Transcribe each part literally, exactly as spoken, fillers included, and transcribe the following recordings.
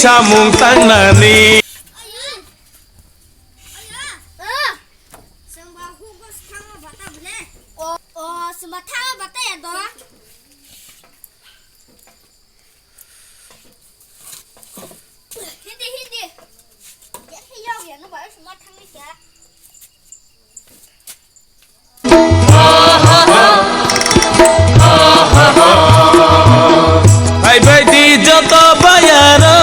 Samung tangnani. Hindi, hindi. Ya, ya, ya, no, ba, semua thangni ya. Hai bai di joto bayaro,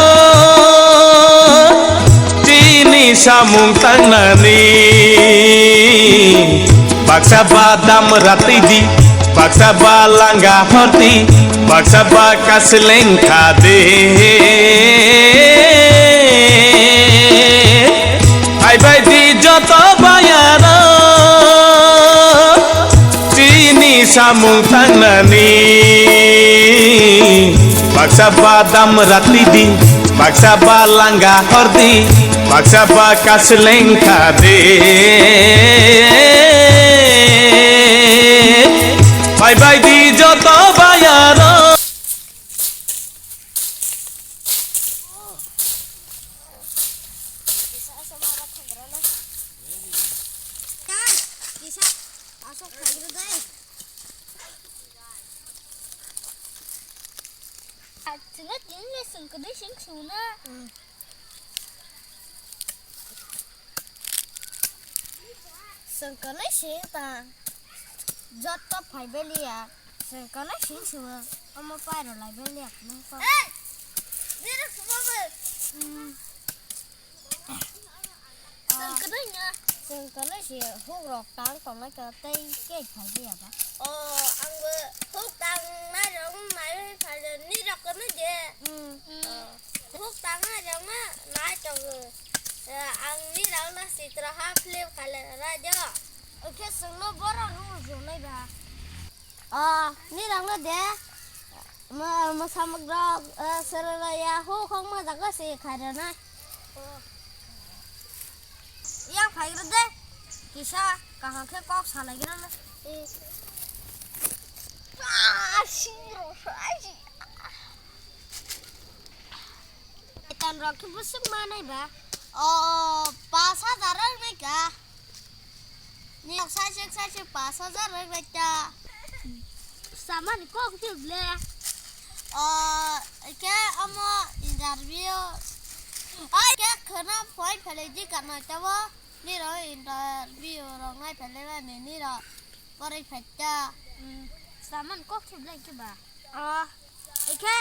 chini samung tangnani. Baksa badam ratidi, baksa balanga horti, baksa bakasleng khade. Hai bai di joto bayaro, chini samung tangnani. Baksa badam ratidi, baksa balanga hordi, baksa bakasleng khade. Hai bai di joto bayaro. Kisa aswk ma ba thangrana. Kisa aswk thangrw dai. Chwla tini le chwng kwdwi sing suna. Chwng kwlai sing ta. Jotto phai baliya. Chwng kwlai sing suna. Omo pairo lai baliya. Hey! Dira kubo. Hmm. Chwng kwlai nya. Chwng kwlai si hukrok tang tongnai ka tei kei phai di aba. O, ang bo huk tang nai rok nai phai de, ni rok kwlai de. Hmm. Oh. Huk tang nai rok na nai tongo. Eh, ang ni rok na sitra ha flip khalai rai de. Oke, chwng no boro rung rung nai ba. Ah, ni rang no de. Ma, ma samak rok, eh, serara ya, ho khong ma jaga se khai rana. Yang phai rok de. Kisa, kaham khe kok salai gira na. Ah, si rok, si. Etan rok khe bwswk manai ba? O, pas hajar rok nai ka. Ni rok saisek saisek pas hajar rok nai ta. Samani kok tip le. O, ke amo interview. Ai, ke khana phai phalai di ka nai ta bo. Ni rok interview rok nai phalai ba ni, ni rok. Poroi phaikha. Hmm, saman kok se belai khe ba. Oh, ikhe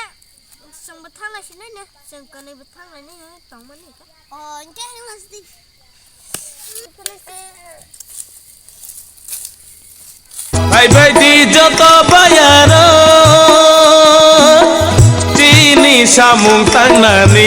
chwng bo thanglai sinai ne, chwng kwnwi bo thanglai nai tongmani khe. Oh, inkhe hwnglai sidi. Hai bai di joto bayaro, tini samung tangnani.